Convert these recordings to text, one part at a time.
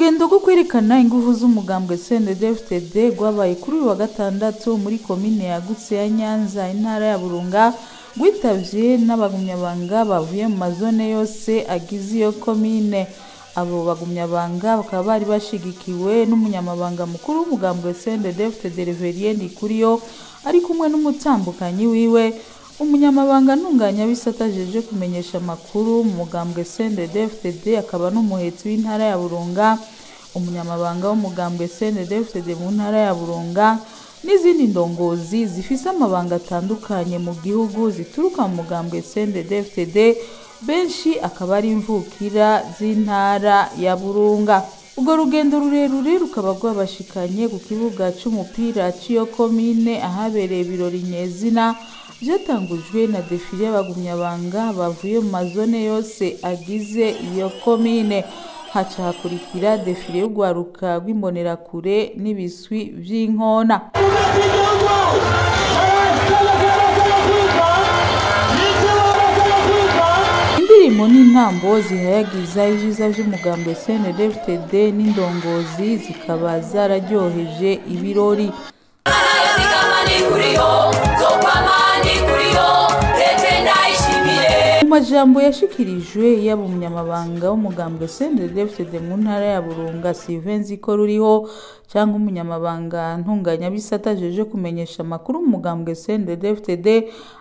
Rugendo rwo kwerekana inguvu z'umugambwe CNDD-FDD rwabaye kuri uyu wa gatandatu muri komine yagutse ya Nyanza, intara ya Burunga, rwitavye n'abagumyabanga bavuye mu mazone yose agize iyo komine. Abo bagumyabanga bakaba bari bashigikiwe n'umunyamabanga mukuru w'umugambwe CNDD-FDD Reverien Ndikuriyo ari kumwe n'umutambukanyi wiwe, umunyamabanga ntunganyabisata ajeje kumenyesha amakuru mu mugambwe CNDD-FDD akaba n'umuhetsi w'intara ya Burunga, umunyamabanga w'umugambwe CNDD-FDD mu ntara ya Burunga n'izindi ndongozi zifise amabanga atandukanye mu gihugu zituruka mu mugambwe CNDD-FDD, benshi akaba ari imvukira z'intara ya Burunga. Urwo rugendo rurerure rukaba rwabashikanye ku kibuga c'umupira c'iyo komine ahabereye ibirori nyezina vyatangujwe na défilé y'abagumyabanga bavuye mu mazone yose agize iyo komine. Haca hakurikira défilé y'urwaruka rw'imbonerakure n'ibiswi vy'inkona. Indirimbo n'intambo zihayagiza ivyiza vy'umugambwe CNDD-FDD n'indongozi zikaba zararyoheje ibirori. Mu majambo yashikirijwe yaba umunyamabanga w'umugambwe CNDD-FDD mu ntara ya Burunga Sylvain Nzikoruriho cyangwa umunyamabanga ntunganyabisata ajeje kumenyesha amakuru mu mugambwe CNDD-FDD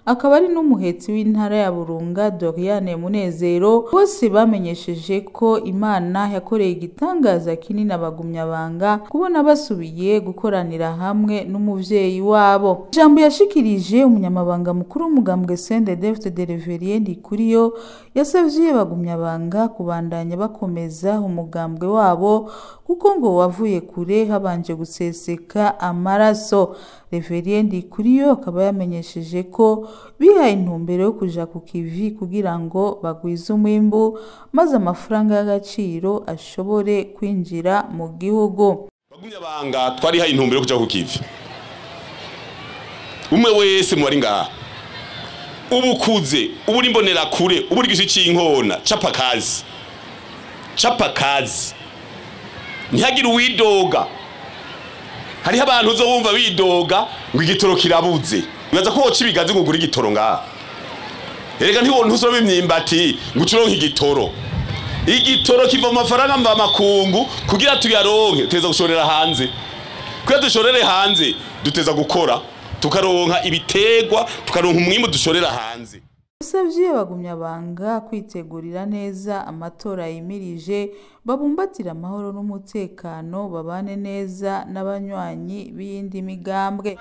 akaba ari n'umuhetsi w'intara ya Burunga Doriane Munezero, bose bamenyesheje ko Imana yakoreye igitangaza kinini abagumyabanga kubona basubiye gukoranira hamwe n'umuvyeyi wabo. Ijambo yashikirije umunyamabanga mukuru w'umugambwe CNDD-FDD Reverien Ndikuriyo yasavye abagumyabanga kubandanya bakomeza umugambwe wabo kuko ngo wavuye kure habanje guseseka amaraso. Reverien Ndikuriyo akaba yamenyesheje ko bihaye intumbero yo kuja ku kivi kugira ngo bagwize umwimbu maze amafaranga y'agaciro ashobore kwinjira mu gihugu. Bagumyabanga twarihaye intumbero yo kuja ku kivi, umwe wese mu bari ngaha ubukuze uburi imbonera kure uburi gishi c'inkona chapa kazi chapa kazi, ntihagire uwidoga. Hariho abantu uzobumva bidoga ngo igitoro kirabuze, bibaza ko woca ibigazi ngo ugure igitoro ngaha. Erega ntusoroma imyimbati ngo ucuronke igitoro. Igitoro kiva mu mafaranga mvamakungu, kugira tuyaronke tuteza gushorera hanze. Kugira dushorere hanze duteza gukora tukaronka ibitegwa, tukaronka umwimbu dushorera hanze. Yasavye abagumyabanga kwitegurira neza amatora yimirije, babumbatira amahoro n'umutekano, babane neza n'abanywanyi b'iyindi migambwe.